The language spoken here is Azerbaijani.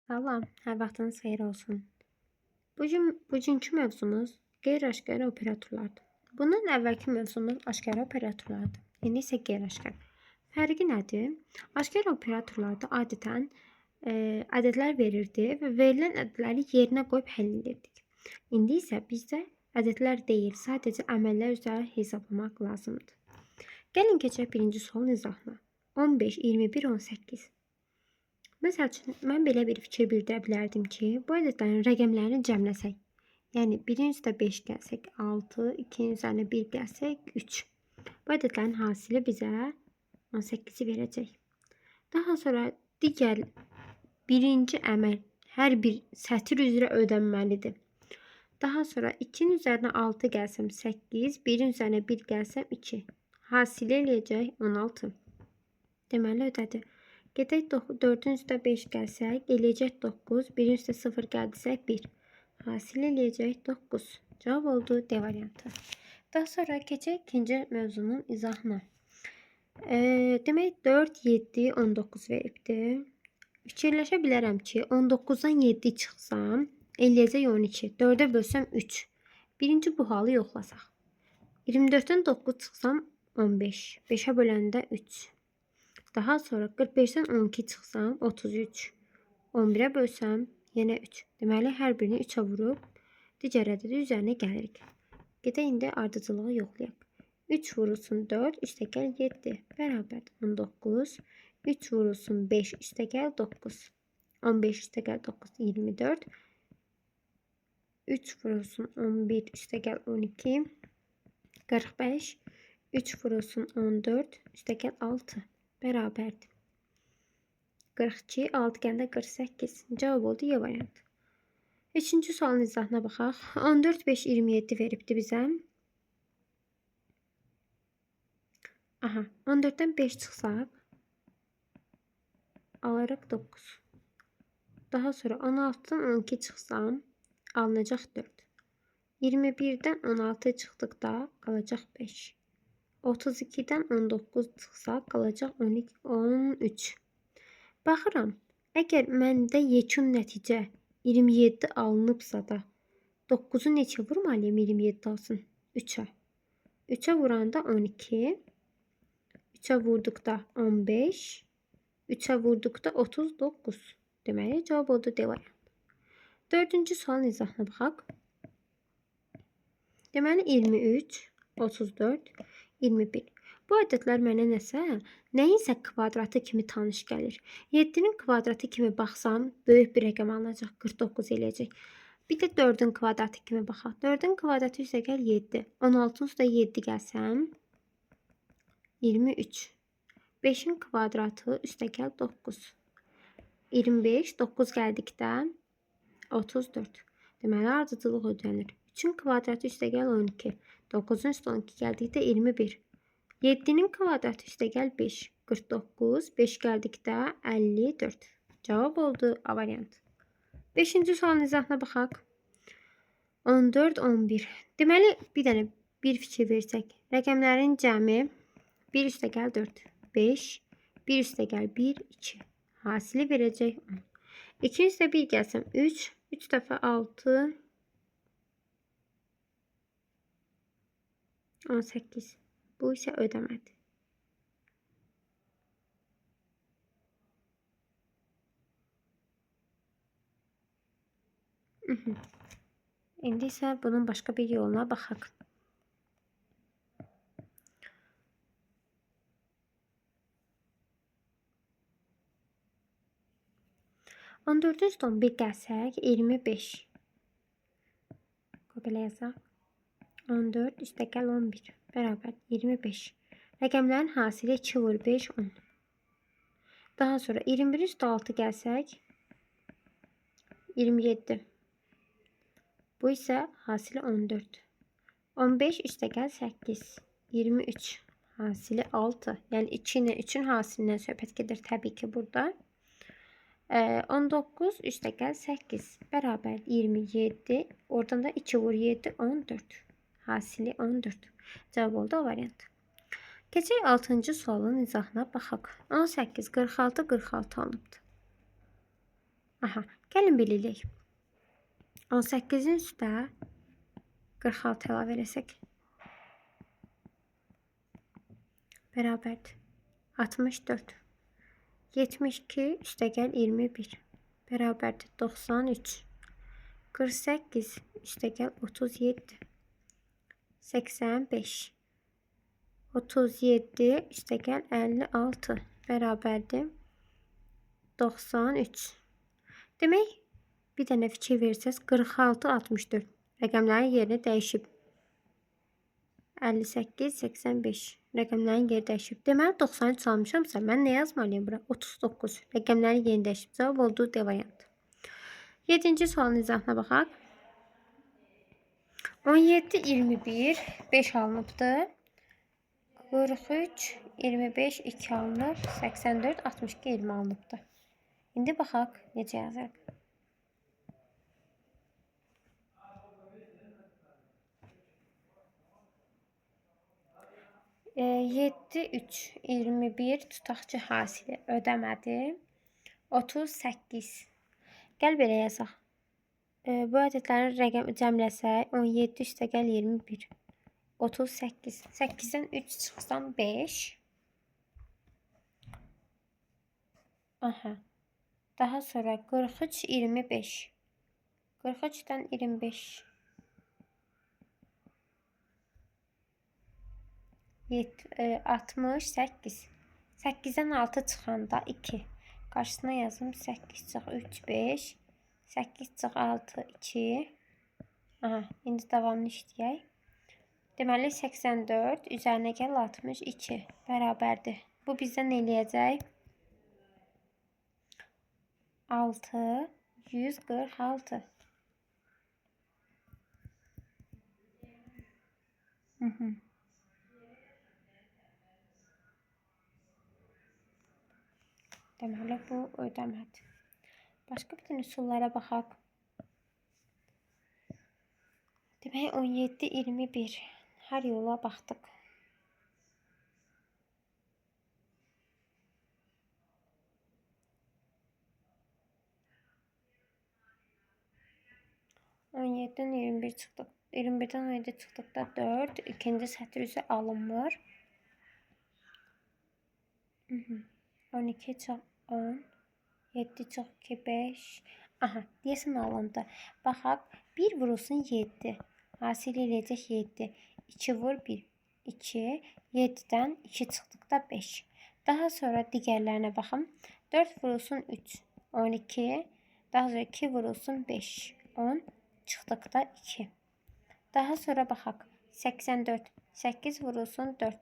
Salam, hər vaxtınız xeyir olsun. Bugünkü mövzumuz qeyri-aşkara operatorlardır. Bundan əvvəlki mövzumuz aşkara operatorlardır. İndi isə qeyri-aşkar. Fərqi nədir? Aşkar operatorlarda adətən ədədlər verirdi və verilən ədədləri yerinə qoyub həll edirdik. İndi isə bizdə ədədlər deyil, sadəcə əməllər üzrə hesablamaq lazımdır. Gəlin keçək birinci sualın izahına. 15, 21, 18. Məsəl üçün, mən belə bir fikir bildirə bilərdim ki, bu ədədlərin rəqəmlərini cəmləsək. Yəni, 1-in üstə 5 gəlsək 6, 2-nin üzərinə 1 gəlsək 3. Bu ədədlərin hasili bizə 18-i verəcək. Daha sonra digər birinci əməl hər bir sətir üzrə ödənməlidir. Daha sonra 2-nin üzərinə 6 gəlsəm 8, 1-in üzərinə 1 gəlsəm 2. Hasili eləyəcək 16. Deməli, ödədi. Gedək 4-ün üstə 5 gəlsək, eləyəcək 9, 1-in üstə 0 gəldisə 1. Hasil eləyəcək 9. Cavab oldu D variantı. Daha sonra keçək ikinci mövzunun izahına. Demək 4, 7, 19 veribdir. Fikirləşə bilərəm ki, 19-dan 7 çıxsam, eləyəcək 12. 4-ə bölsəm 3. Birinci bu halı yoxlasaq. 24-dən 9 çıxsam 15. 5-ə böləndə 3. Daha sonra 45-dən 12 çıxsam 33. 11-ə bölsəm yenə 3. Deməli, hər birini 3-ə vurub digər ədədi üzərinə gəlirik. Gedək indi ardıcılığı yoxlayaq. 3 vurulsun 4, üstəgəl 7 bərabərdir 19. 3 vurulsun 5, üstəgəl 9. 15 üstəgəl 9, 24. 3 vurulsun 11, üstəgəl 12, 45. 3 vurulsun 14, üstəgəl 6 bərabərdir. 42, 6 gəndə 48. Cavab oldu Y variantı. Üçüncü sualın izahına baxaq. 14, 5, 27 veribdir bizə. Aha, 14-dən 5 çıxsaq, alarıq 9. Daha sonra 16-dan 12 çıxsam, alınacaq 4. 21-dən 16 çıxdıqda qalacaq 5. 32-dən 19 çıxsa, qalacaq 12, 13. Baxıram, əgər məndə yekun nəticə 27 alınıbsa da, 9-u neçə vurmalıyam 27 alsın? 3-ə. 3-ə vuranda 12, 3-ə vurduqda 15, 3-ə vurduqda 39. Deməli, cavab oldu D variantı. Dördüncü sualın izahına baxaq. Deməli, 23, 34, 21. Bu ədədlər mənə nəsə, nəyinsə kvadratı kimi tanış gəlir. 7-nin kvadratı kimi baxsam, böyük bir rəqəm alınacaq, 49 eləyəcək. Bir də 4-ün kvadratı kimi baxaq. 4-ün kvadratı üstəgəl 7. 16-nın üstə 7 gəlsəm, 23. 5-in kvadratı üstəgəl 9. 25, 9 gəldikdə 34. Deməli, ardıcılıq ödənir. 3-ün kvadratı üstəgəl 12. 9-un üstə 12 gəldikdə 21. 7-nin kvadratı üstəgəl 5. 49. 5 gəldikdə 54. Cavab oldu A variantı. 5-ci sualın izahına baxaq. 14, 11. Deməli, bir dənə bir fikir versək. Rəqəmlərin cəmi 1 üstəgəl 4, 5, 1 üstəgəl 1, 2. Hasili verəcək 10. 2 üstə 1 gəlsəm 3, 3 dəfə 6, 18. Bu isə ödəmədi. İndi isə bunun başqa bir yoluna baxaq. On dördün üstə 11 gəlsək, 25. Qoy belə yazaq. 14 üstəgəl 11 bərabər 25. Rəqəmlərin hasili 2 vur 5, 10. Daha sonra 21 üstə 6 gəlsək, 27. Bu isə hasili 14. 15 üstəgəl 8, 23. Hasili 6. Yəni 2 ilə 3-ün hasilindən söhbət gedir təbii ki burada. 19 üstəgəl 8 bərabər 27. Oradan da 2 vur 7, 14. Hasili 14. Cavab oldu A variantı. Keçək 6-cı sualın izahına baxaq. 18, 46, 46 alınıbdır. Aha, gəlin belə eləyək. 18-in üstə 46 əlavə eləsək. Bərabərdir. 64. 72 üstəgəl 21. Bərabərdir. 93. 48 üstəgəl 37. 85. 37 üstəgəl 56 bərabərdir. 93. Demək, bir dənə fikir versəz 46, 64 rəqəmlərin yerini dəyişib. 58, 85 rəqəmlərin yeri dəyişib. Deməli, 93 almışamsa, mən nə yazmalıyam bura? 39 rəqəmlərin yerini dəyişib. Cavab oldu D variantı. 7-ci sualın izahına baxaq. 17, 21, 5 alınıbdır. 43, 25, 2 alınıb. 84, 62, 20 alınıbdır. İndi baxaq necə yazırıq. 7, 3, 21 tutaq ki, hasili ödəmədi. 38. Gəl belə yazaq. Bu ədədlərin rəqəm cəmləsək 17 üstəgəl 21. 38. 8-dən 3 çıxsan 5. Aha. Daha sonra 43, 25. 43-dən 25. 68. 8-dən 6 çıxanda 2. Qarşısına yazım 8 çıx 3, 5. 8 çıx 6, 2. Aha, indi davamını işləyək. Deməli, 84 üzərinə gəl 62 bərabərdir. Bu bizdən nə eləyəcək? 6, 146. Deməli, bu ödəmədir. Başqa bir dənə üsullara baxaq. Demək, 17, 21. Hər yola baxdıq. On yeddidən 21 çıxdıq. 21-dən 17 çıxdıqda 4. İkinci sətr üzü alınmır. 12 çıx 10, 7 çıx 2, 5. Aha, deyəsən alındı. Baxaq, 1 vurulsun 7. Hasil eləyəcək 7. 2 vur 1, 2. 7-dən 2 çıxdıqda 5. Daha sonra digərlərinə baxım. 4 vurulsun 3, 12. Daha sonra 2 vurulsun 5, 10. Çıxdıqda 2. Daha sonra baxaq. 84. 8 vurulsun 4.